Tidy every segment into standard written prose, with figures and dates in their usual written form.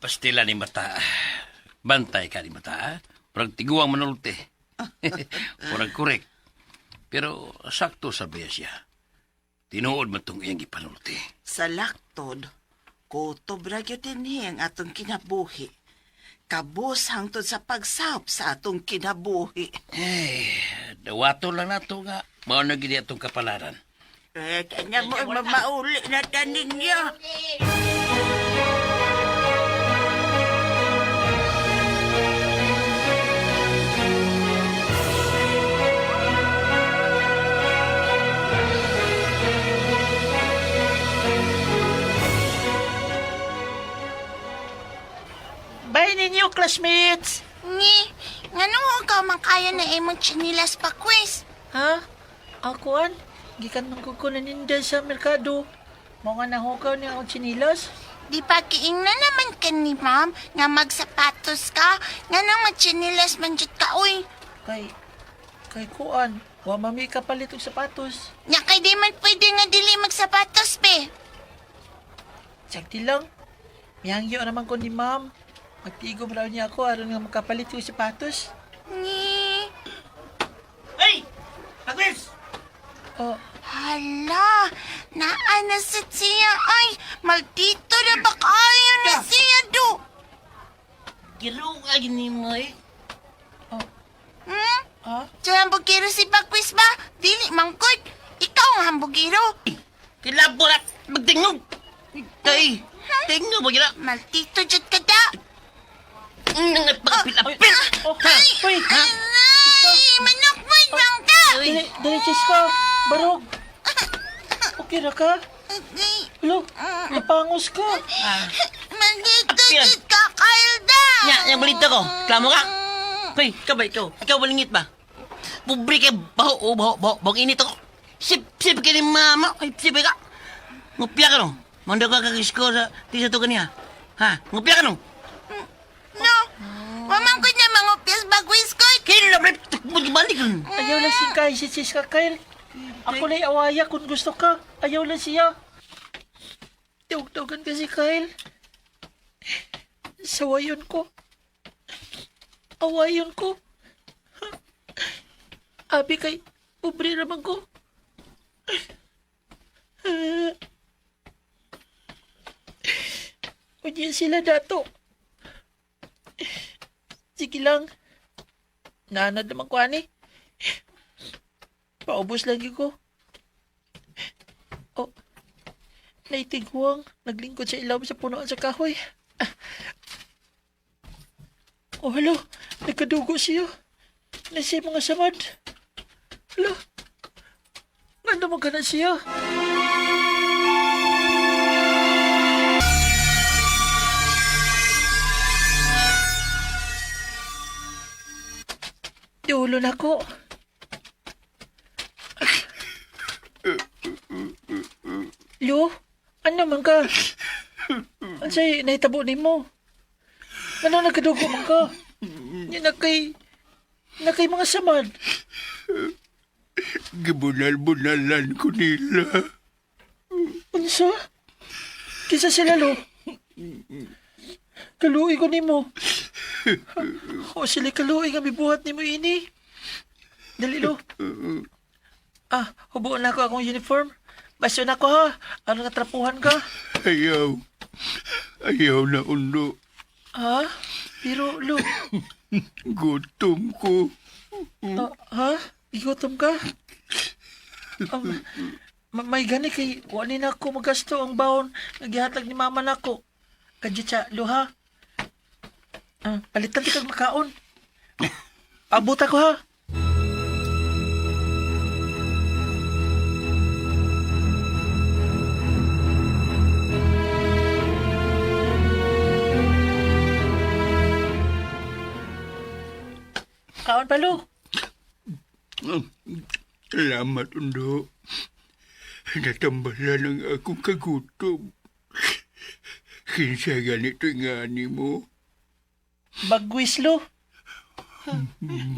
pastila ni mata. Bantay ka ni mata, ha? Parang tiguang manulti. Parang korek. Pero sakto sa biya siya. Tinuod man tong iyang gipanulti. Sa laktod, kutob ra gyud dinhi ang atong kinabuhi. Kabos hangtod sa pagsap sa atong kinabuhi. Eh, dawato lang nato nga. Mao na gid atong kapalaran. Eh, kanya mo mamauli na tanin niya. Bye ninyo, classmates! Ni, ngano ka man kaya na imong tsinilas pa quiz? Ha? Akuan? Gikan man ko ko naninda sa merkado. Mao nga nahukaw niya akong tsinilas. Di pa kiingna naman ka ni ma'am nga magsapatos ka, nganong magtsinilas man jud ka uy. Kay kuan, wa mami kapalit og sapatos. Nya kay di man pwede nga dili magsapatos be. Sakti lang. Mihangyo naman ko ni ma'am. Magtigom raw niya ako aron nga makapalit og sapatos. Ni, Hey! Agnes! Oh, hala, naa na sa siya ay, maldito na ba kayo na siya do? Giruga gini mo eh. oh, Hmm? ha? Sa hambugiro si Bakwis ba? Dili mangkod. Ikaw ang hambugiro. Kilabo na magtingog. Kay, tingog mo gina. Maldito jud ka da. Nangapapil-apil. Oh, Ha? uy, Ay, manok mo man ka. dali, dali, Cheska. Barog. Okay ra ka? Ay, Lo, napangos ka. maldito Apil. jud ka, Kalda. Nya, yung balita ko. Klamo ka? Hoy, ikaw ba ikaw? Ikaw balingit ba? Pobre kay baho, oh, baho, baho, baho init ako. Sip, sip ka ni mama. Ay, sip ka. Ngupya ka no. Mando ka kakisko sa tisa to kaniya. Ha? Ngupya ka no. No, wamang ko na mangupyas bagwis ko. Kaya na, balik rin. Ayaw lang si Kai, si Cheska Kyle. Ako na'y awaya kung gusto ka. Ayaw lang siya. Tawag-tawagan ka si Kyle. Sawayon ko. Awayon ko. Abi kay, pobre naman ko. Unya sila dato. Sige lang. Nanad naman ko ani. Paubos lagi ko. Oh, naitigwang. Naglingkod sa ilaw sa punoan sa kahoy. Ah. Oh, hello. Nagkadugo siya. Nasa mga samad. Hello. Ngano man ka na siya? Dulo na ko. Lo, ano man ka? Unsay nahitabo nimo? Ano nagkadugo man ka? Nya nakay mga samad. Gibunal-bunalan ko nila. Unsa? Kisa sila lo. Kaluoy ko nimo. O sila kaluoy nga mibuhat nimo ini. Dali lo. Ah, hubuon na ako akong uniform. Baso na ko ha. Ano nga trapuhan ka? Ayaw. Ayaw na uno. Ha? Pero lo, Gutom ko. ah, ha? Igutom ka? May gani kay wala na ako magasto ang baon nga gihatag ni mama nako. Kadyo siya, lo ha? Ah, palitan di kag makaon. Abot ako ha. Kaon pa lo. Salamat, undo. Natambalan ang akong kagutom. Kinsa ganito nga ni mo? Bagwis lo.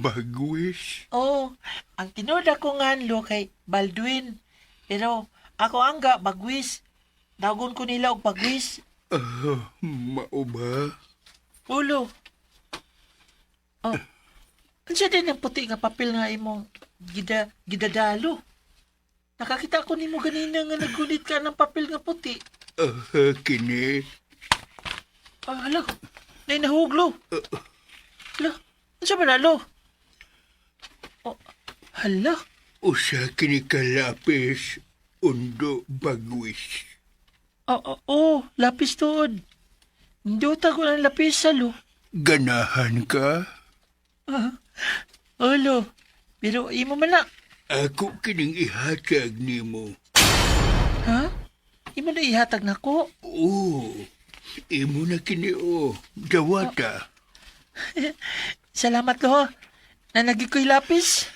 Bagwis. Oo, ang tinuod ako nga lo kay Baldwin. Pero ako angga bagwis. Dagon ko nila og bagwis. Mao ba? Ulo. Oh. Unsa din ang puti nga papel nga imong gidadalo? Nakakita ko nimo ganina nga naggunit ka ng papel nga puti. Ah, kini. Ah, hala. Nay nahuglo. Hala. Unsa ba na, lo? Oh, hala. Usa kini kalapis. Undo bagwis. Oh, oh, oh, lapis tuod. Nduta ko ng lapis, lo. Ganahan ka? Oh, lo. Pero imo man na. Ako kining ihatag nimo. Ha? Imo na ihatag nako. Oo. Imo na kini o. Dawata. Salamat, lo. Nanagi ko'y lapis.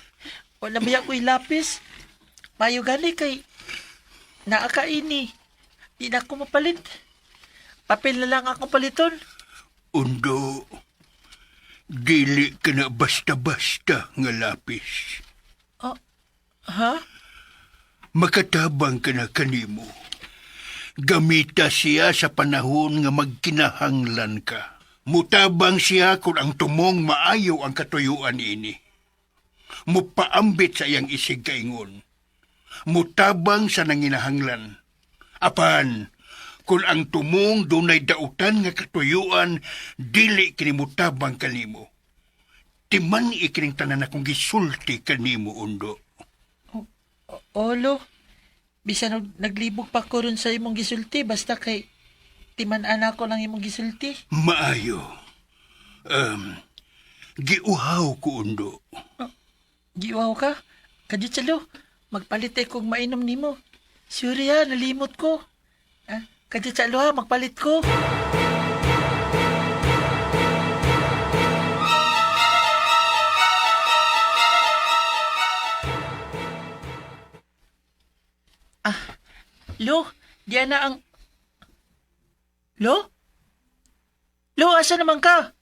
Wala ba ko'y lapis? Mayo gani kay naakaini. Di na ako mapalit. Papel na lang ako paliton. Undo. Dili ka na basta-basta nga lapis. Oh, ha? Makatabang ka na kanimo. Gamita siya sa panahon nga magkinahanglan ka. Mutabang siya kung ang tumong maayo ang katuyuan ini. Mupaambit sa iyang isig kaingon. Mutabang sa nanginahanglan. Apan, kung ang tumong dunay dautan nga katuyuan, dili kini mutabang kanimo. Timan ikining tanan akong gisulti kanimo, Undo. Olo, bisan og naglibog pa ko ron sa imong gisulti, basta kay timan-an ako ng imong gisulti. Maayo. Giuhaw ko, Undo. Giwaw ka? Kadyo salo, magpalit ay kog mainom nimo. Sorry ha, nalimot ko. Ah, kadyo salo ha, magpalit ko. Ah, Lo, diyan na ang... Lo? Lo, asa naman ka?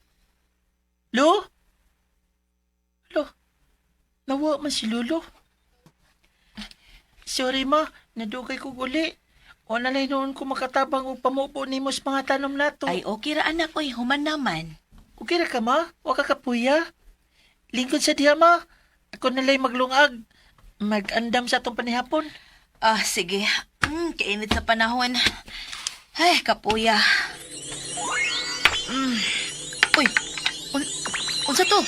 Lo? Lo, nawa man si Lolo. Sorry ma, nadugay ko uli. O nalay noon ko makatabang o pamupo nimo sa mga tanom nato. Ay, okay ra anak, oy, human naman. Okay ra ka ma? Wa ka kapuya? Lingkod sa diha ma. Ako nalay maglungag. Mag-andam sa atong panihapon. Ah, sige. Kainit sa panahon. Ay, kapuya. Uy, unsa to?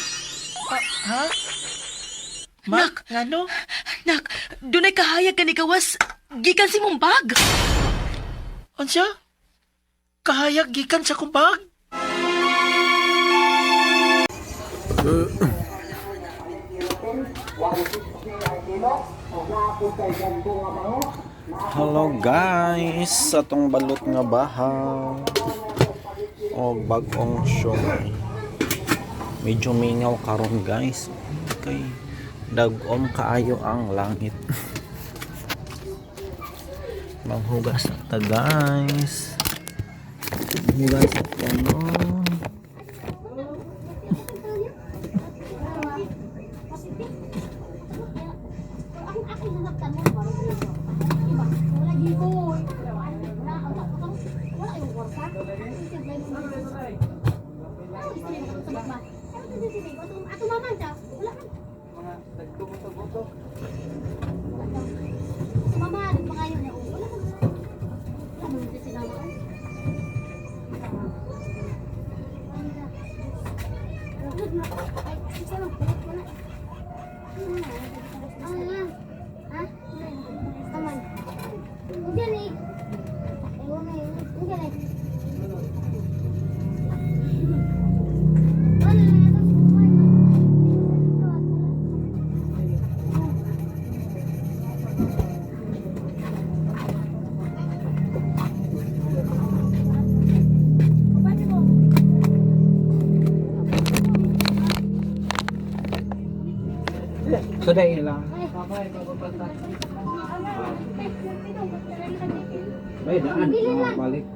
Ah, ha? Ma, Nak! ngano? Nak, dunay kahayag ka ni gawas. Gikan si mong bag. Unsa? Kahayag gikan sa kumbag? Hello guys, sa atong balot nga baha o bagong siomay. Medyo mingaw karon guys. Kay dagom kaayo ang langit. Manghugas na ta guys. Hugas na ta no.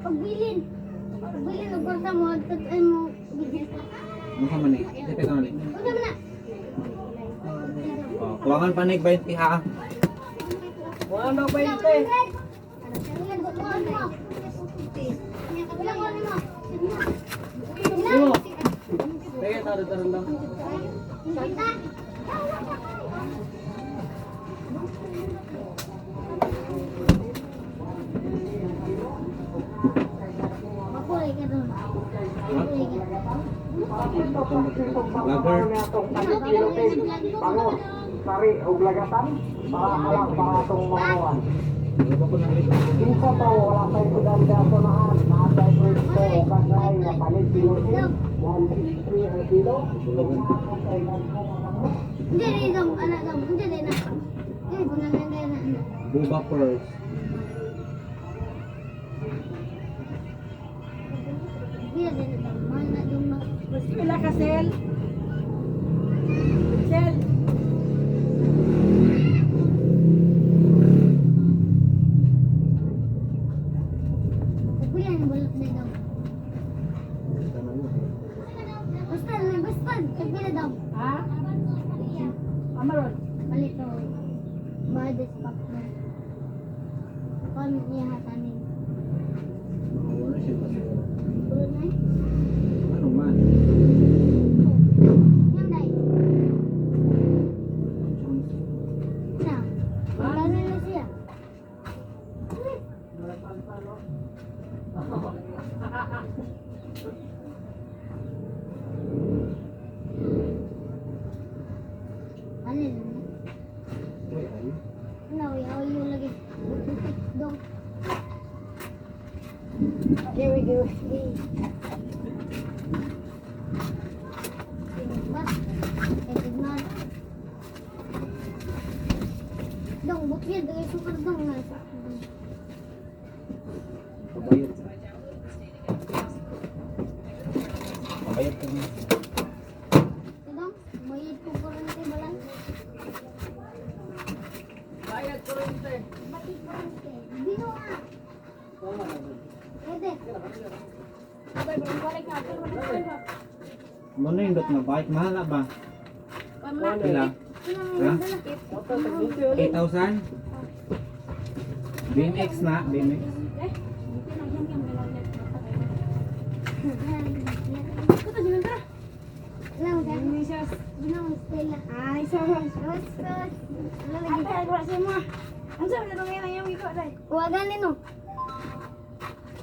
Pagbilin. Pagbilin og kwarta mo ay mo bigyan. Unsa man ni? Dito man ni. Unsa man na? Oh, kuwangan pa ni 20 ha. Wala. Kita. Makulay ka doon. Makulay ka. Vlogger. Hindi rin dong, anak dong, hindi rin na. Hindi ko na lang na. Buba pearls. Hindi rin na dong, mahal na dong na. Pila ka, Sel? Sel? Kuya, ang balot na dong. Basta, basta, tagpila dong. Ha? Amaron? Palito. Bades pa ko. Kon niya hatanin. Wala siya pa siguro. Puro na eh. Ano man? Yang dai. Na. Magkano na siya? Ano yun? Uy, ay. Ano, yaw yung lagi. Dong. Giwi, giwi. Ba? Eh, Dong, bukid. Dong, sukar dong. Nasa. Pabayad. Pabayad ka na. Dong, bayad ko kurente balay. Bayad kurente. Bayad kurente. Bino nga. Pwede. Ano yung dot nga bike? Mahal na ba? Pila? Ha? 8,000? BMX na? BMX? Ay, sus. Sus. Huwag ganin no.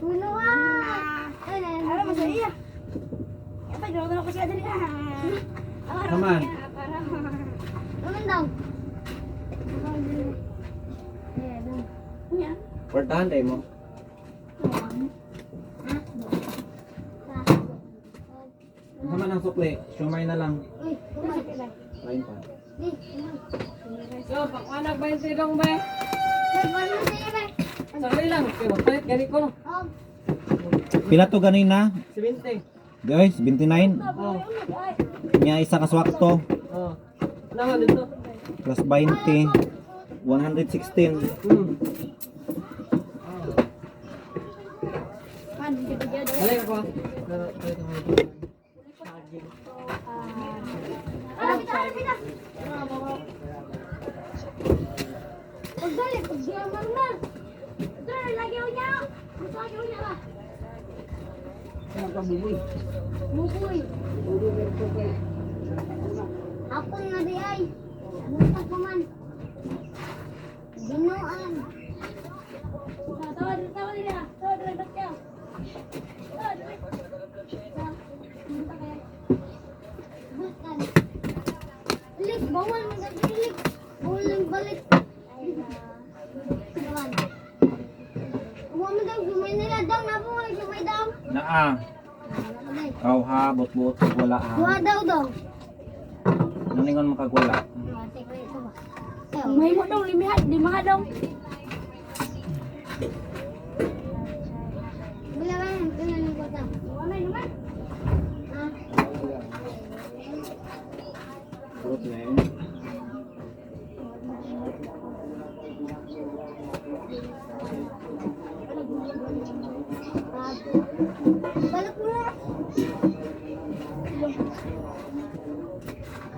Uno ah. Ano mo sa iya? Naman. Naman daw. Portahan tayo mo. Ano man ang sukli? Siomay na lang. Uy, kumain. Kain pa. Di, kumain. So, pag-anag ba yung silong ba? May paano sa iya ba? Sorry lang, kaya magpalit gani ko. Oh, Pila to ganina? 70. Guys, 29. Oh, Nga isa ka swakto. oh. Naman dito. Plus 20. 116. Balik ako. Balik ako. Pita, pita. Pagdali, pagdali, na. Tara, lagi ako niya. Gusto ako niya ba? Buboy. Hapon na di ay. Buta pa man. Ginuan. Tawa dili, tawa dili ah. Tawa dili, ba't kayo? Tawa dili. Buta kayo. Butan. Lik, bawal man sa lik. Bawal lang balik. Ay, ah. Huwag mo daw, sumay nila daw. Napo mo, sumay daw. Naa. Ay, Kaw ha, bot-bot, wala ha. Duha daw daw. Naningon makagwala. May mo daw limiha, lima daw. Bila ba yung tingnan ng kota? Wala naman. Ha? Kurot na yun. Balik mo.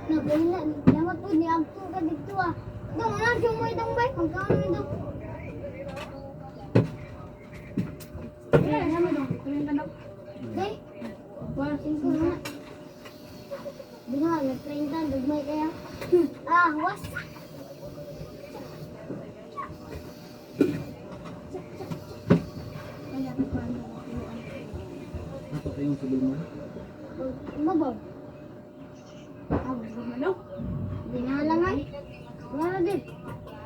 Nagkaila, dapat po ni Agto ka dito ah. Dong, ano siya mo itong bay? Magkano ito? Day, 5 na. sa Bilmar. Mabaw. Ano? Ginalangan. Wala din.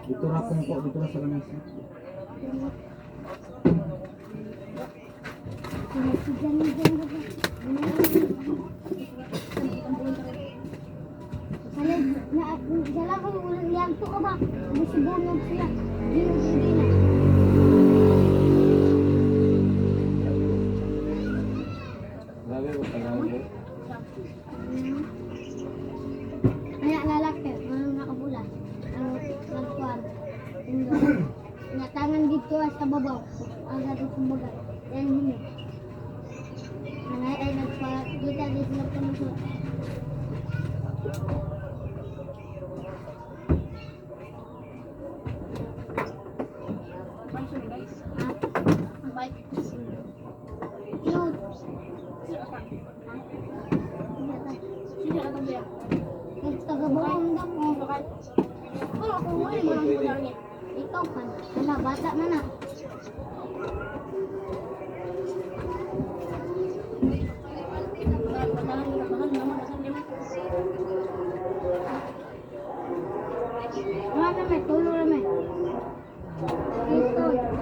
Dito ra kung po, dito ra sa lamesa. Sala ko ulang to ka ba? Gusto siya. Di na. Grabe ko Tagalog. Kaya lalaki, walang nakabula. Ang nagkuhan. Indo. Natangan dito ah, sa babaw. Ang dating kumbaga. Yan yun eh. Nanay ay nagpakita dito sa panuso. Cute. Ikaw kan, wala bata na na. Wala na may tulo na may. Ito, ito.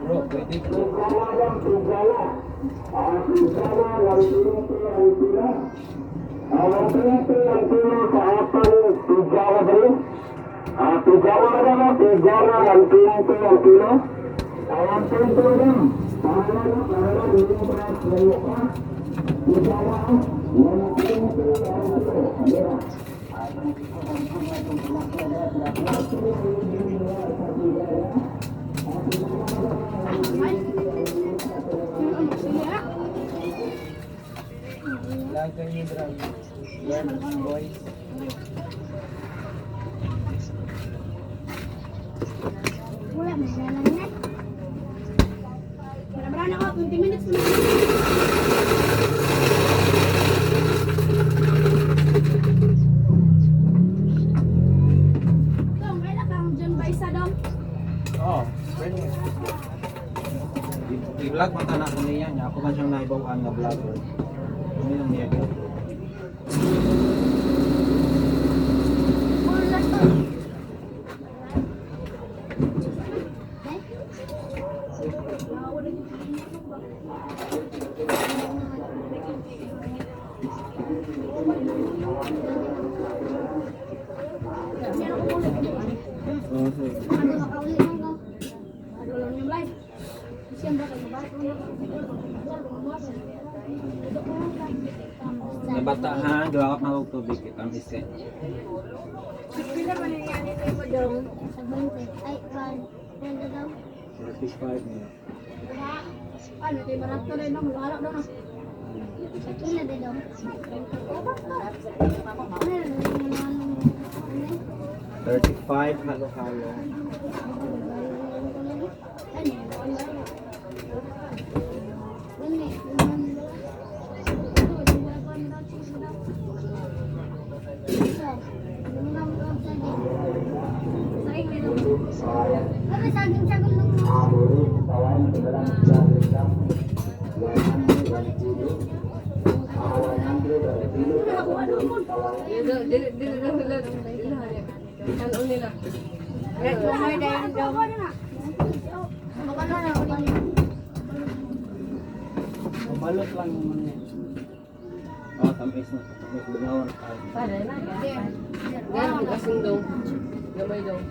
Bro, pwede ko. Vlogger ni bro. Learn boys. Wala, may lalangan. Wala na ako, 20 minutes na. Dong, kailan kang dyan ba isa, Dong? Oo, pwede. I-vlog man tanan ko niya niya. Ako man siyang naibaw-an nga vlogger. Ano lang niya gyud. Wala to. Oo, sige. Ano makauli man ko? Nabatahan, gawa ka og tubig tamis kay. Pila ba nangyari sa imo, Dong? Sa 20. Ay, ban. Pwede daw. 35 niya. Ano, tayo barato na yun, wala daw na. Sa kila din daw. Ano, 35 halo-halo. Dili dili dili dili dili. Ano nila? Mabalot lang yung ano niya. Oh, tamis na. Tamis bungaw na tayo. Ganun kasing dong. Gamay dong.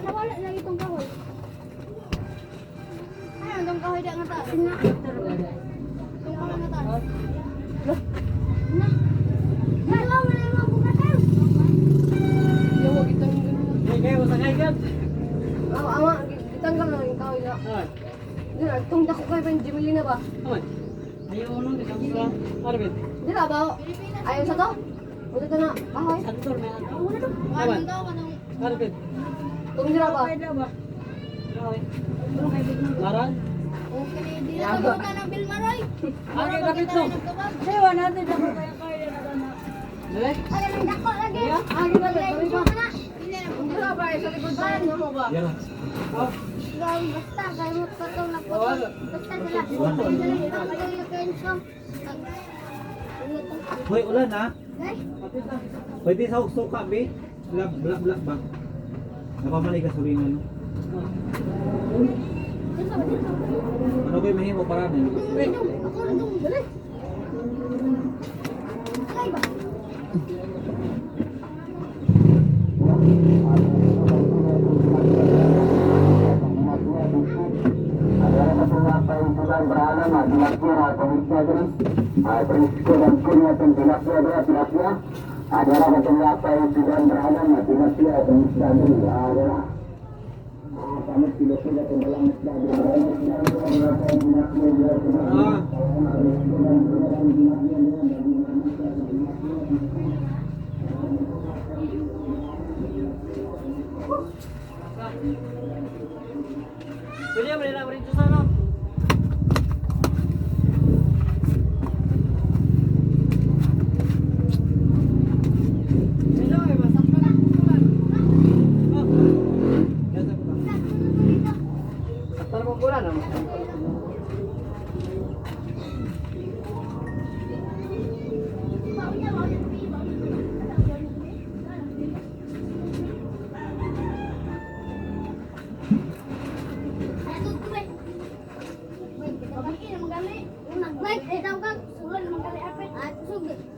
Nawala lagi itong kahoy. Ano, itong kahoy da nga taas na. Itong kahoy nga taas. Na. Dalawa mo na yung mga bukatan. Yawa gitanggal. Hey, kayo, sakay ka. Awa awa gitanggal lang yung kahoy na. Dili tong dako kay ban Jimmy na ba? Ayaw nun, isang lang. Arvin. Dili ba? Ayaw sa to? Wala to na kahoy. Ano daw, anong Arvin. Tong dira ba? Aran? Okay, di na kabutan ng Bilmaroy. Ano kapit no? Dali. Ay, ang dako lagi. Ay, dili na. Tong dira ba? Sa likod ba? Ano mo ba? Yan. Oh. Basta, kaya mo patong na putol. Basta sila. Hoy, ulan ha. Pwede sa suka, be. Bla, bla, bla ba? Napamalay gasolina, no? Ano ba yung mahimo para na? Ako rin itong balik. Ay ba? Ah. Pwede mo rin rin sa no.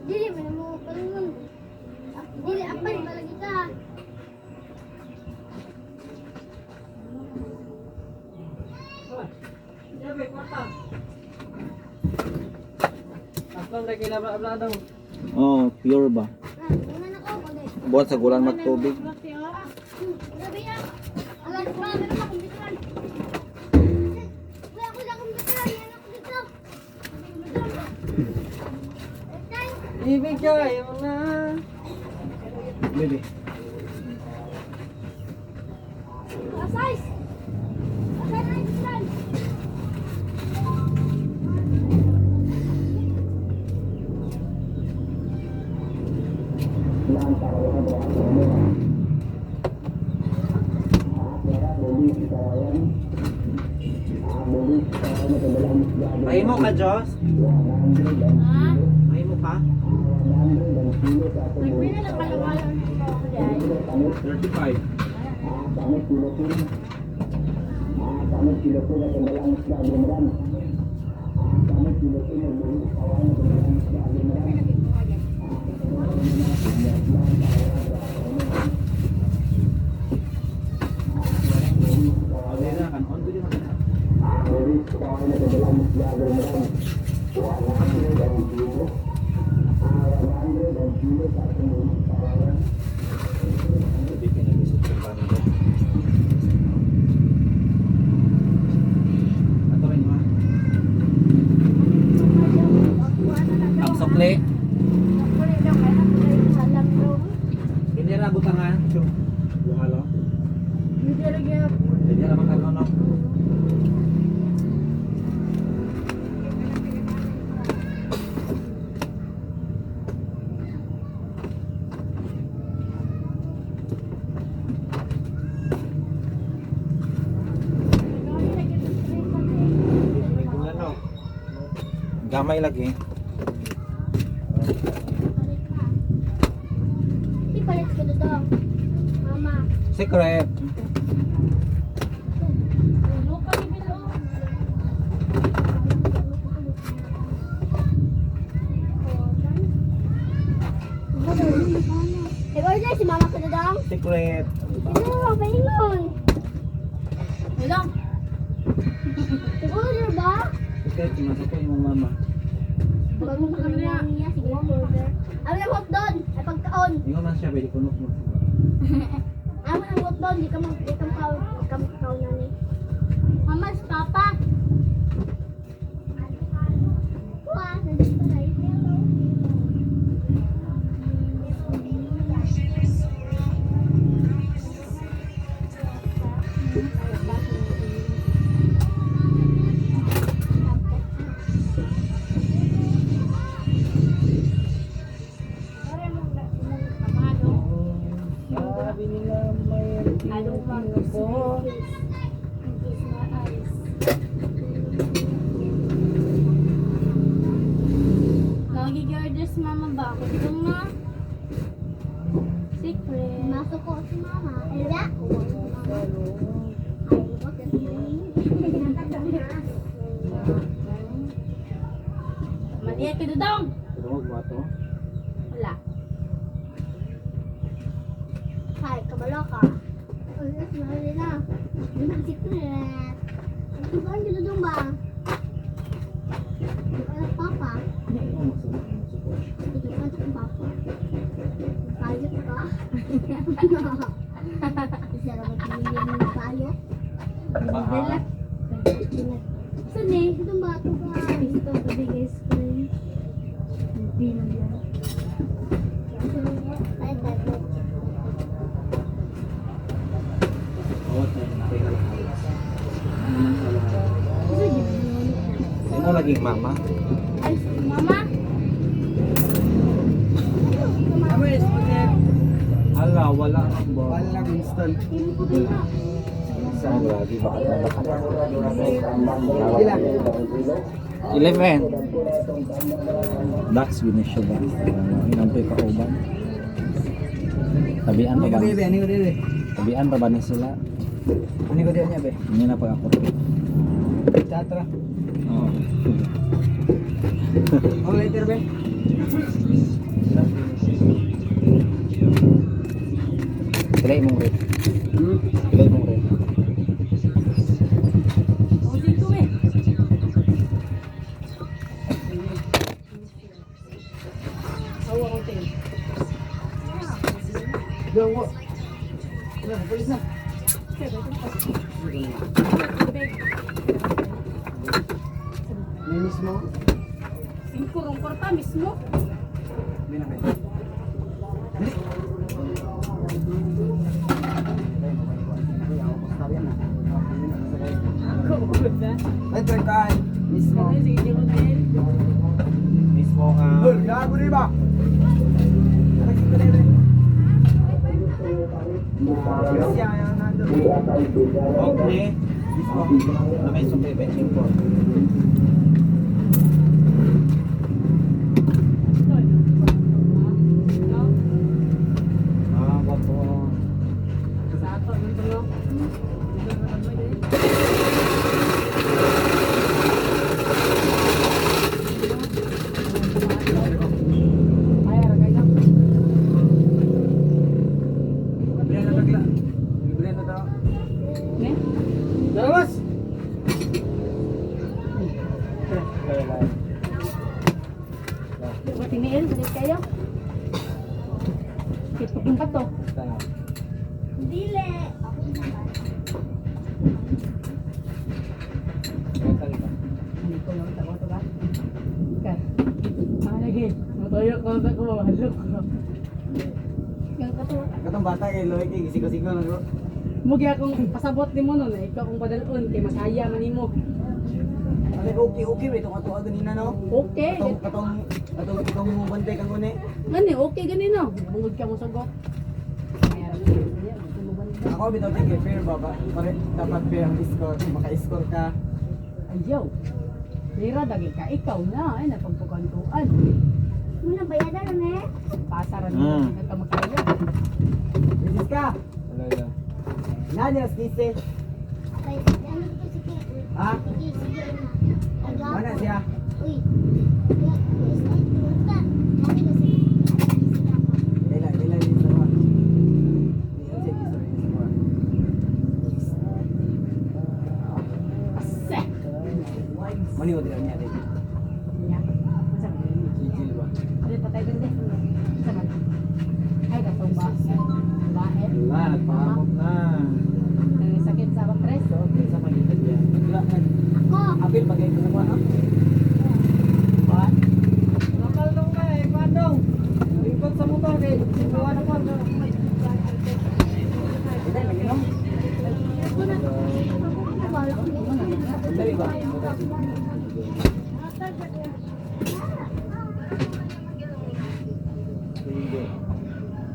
Dili man mo palingon. Dili apan palagi ka. Oh, pure ba? Ah, una na ko bagay. Buwan sa gulan magtubig. Grabe ah. Alam ko ba meron akong bituan. Kuya ako lang akong bituan. Yan ako dito. Bituan. Tay, Ibigay mo na. Bebe. size. Asay na yung bituan. Mahimo ka, Joss? Ha? Mahimo ka? Nagpila lang kalawala ng mga kulay. 35. Ang sukli. Hindi ra butangan. Buhalo. Hindi ra makanono. Ano? Gamay lagi. Ipalit ko dito. Mama. Secret. Ulo pa ni Bilo. Nag-order si mama ko dito. Secret. Ano ba paingon? Dito. Nag-order ba? Secret. Masako yung mama. Bago pa kami niya, sige order. Ano ang hotdog? Ay pagkaon. Ingon man siya, pwede kunok mo. Ano ang hotdog? Di ka mag di ka makaw di ka makakaw na ni. Mama, si Papa. Wah, nandito na yun. Sabi nila may I don't want to. Ice. Lagi orders mama ba? Gusto na? Secret. Masuk ko si mama. Ay, Maliit ka dong. Tungog mo ato. Wala. Hi, kabalo ka. Ulit na ulit na. Secret. Ito ba ang dudong ba? Ito papa. Ito ba ang papa? Payo ka? Isa ra ba yung payo? Baka. Saan eh? Ito ba? Ito ba? Ito ba? Big screen. Hindi na yan. Ay, tayo. Oo, tayo na kayo lang. Ano man sa lahat. Hindi mo laging mama. Ay, mama. Hala, wala ang ba? Wala instant. Wala. Grabe, baka baka. Ilan? 11. Dax, yun na siya ba? Inampoy ka uban. Tabian pa ba? Ano ko dili? Tabian pa ba ni sila? Ano ko dili niya be? Hindi na pag ako. Teatra. Oo. Oh, later be. Pila imong rate? Pila imong rate? Gawa. Na, pulis na. May mismo. Singko rong kwarta mismo. May na kayo. Dali. Ay, try Mismo. Mismo nga. Lol, gago di ba? Okay. Mismo. Nakay sumpi 25. Ah, wapo. Sa ato, nito no. Ay, aragay lang. Libre na tagla. Libre na tao. Ne? Dalawas! Di ba tiniil? Dili kayo? Kaya paglimpat to. Dili. Ano ko lang tako to ba? Kay. Ah, lagi. Matayo ko sa ko, halok ko. Yung kato. Katong bata kay Loy kay gisiko-siko na ko. Mugi akong pasabot nimo nun, eh, ikaw akong padalon kay masaya man nimo. Ay, okay, okay, may itong ato ganina no. Okay. Katong katong katong katong bantay kang gani. Gani okay gani no. Bungod ka mo sagot. Ay, aram ko, sige, gusto mo ba nito? Ako bitaw tingin fair ba ba? Pare dapat fair ang score, maka-score ka. Ayaw. Lira dagi ka ikaw na ay napagpukantuan. Muna bayadan na eh. Pasaran Mm. mo ka makaya. Bisis ka. Wala lang. Nani as kise. Kay ano ko sige. Ha? Sige, sige na. Aga. Mana siya? Uy. Ya, is ay turta. Nani na sige. Sige ako. Kaila, kaila din sa mga. Ni ang siya sorry sa mga. Ase. Mani ko dira niya dai. Nya. Unsa man yun? Gigil ba? Dili patay dili. Unsa man? Ay katong ba. Bae. Wala, nagpahamok na. Ang sakit sa baktres. So, kinsa magitan niya. Wala nag Ako. apil bagay ko sa kuha, no? Nakal dong ka eh, pandong. Ikot sa motor kay kuha na po. Dili lagi no. Dali ba?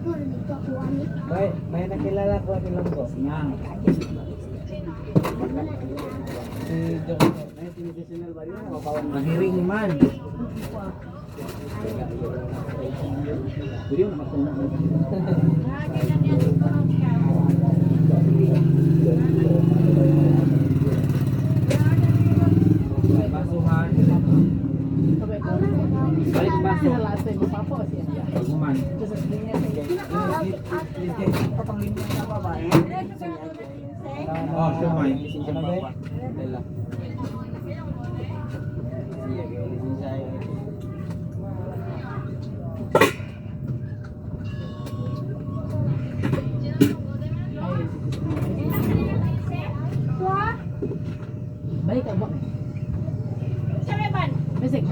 Dito ako ani. May may nakilala ko ni Longgo. Nga. Mahiring man. Pwede mo na. Basuhan. Balik baso. Paghuman. Oh, siomay. Dala. Siya kay lisensya ay. Balik ka ba? Bisik.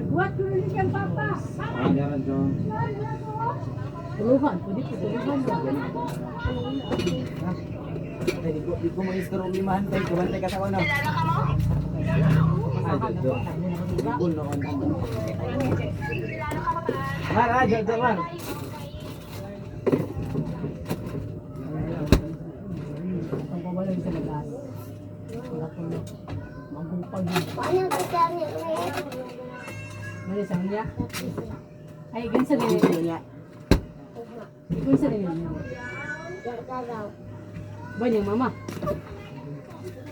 Buat dulu siyang papa. Ah, meron dyan. Tuluhan, pwede po tuluhan. Ay, di ko mag-iskaro limahan tayo. Kabantay ka sa kono. Ah, Jojo. Ibon no on. Mar, ah, Jojo, mar. Ang pawalan sa lagas. Wala ko na. Magupag yun. Paano kita niya? Mali sa niya. Ay, ganun sa nila. Niya. Ganun sa nila. Gagaw. Ba niyang mama?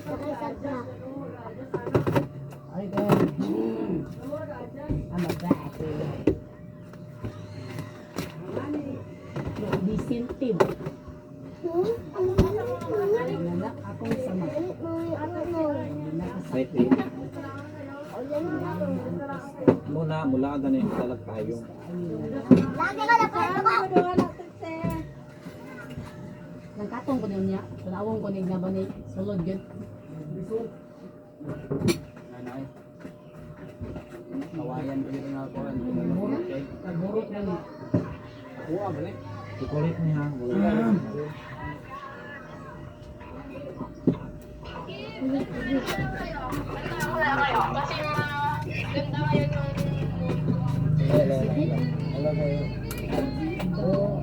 Nakasag na. Ay, ganun. I'm a bad. Decent team. Wala akong sama. Wait, wait. Muna, mula ka na yung talag payong. Lagi ka na pa. Nagkatong ko niya. Tulawong ko niya ba ni sulod yun. Nanay. Kawayan ko yung nga ko. Nagburot na niya. Kuha ba ni? Chocolate niya. Wala. Hello, hello kayo. Oh.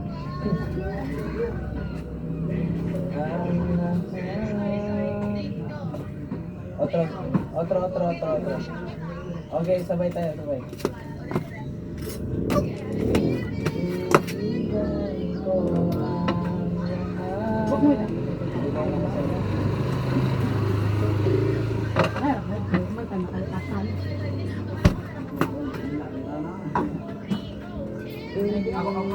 Otro, otro, otro, otro, otro. Okay, sabay tayo, sabay. Huwag mo na. Ay, huwag mo makaltasan. Ibigay ko ang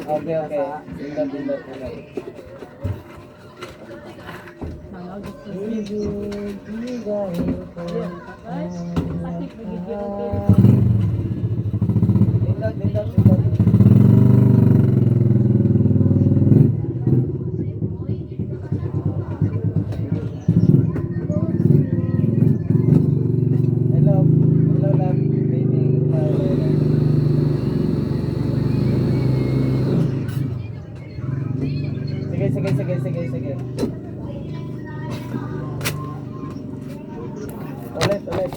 Okay, okay. Pindot, pindot, pindot. Ibigay ko Plastic, magiging ang pili. Pindot, pindot, pindot. Hello, hello love, baby. Hello, hello. Sige, sige, sige, sige, sige. Ulit, ulit.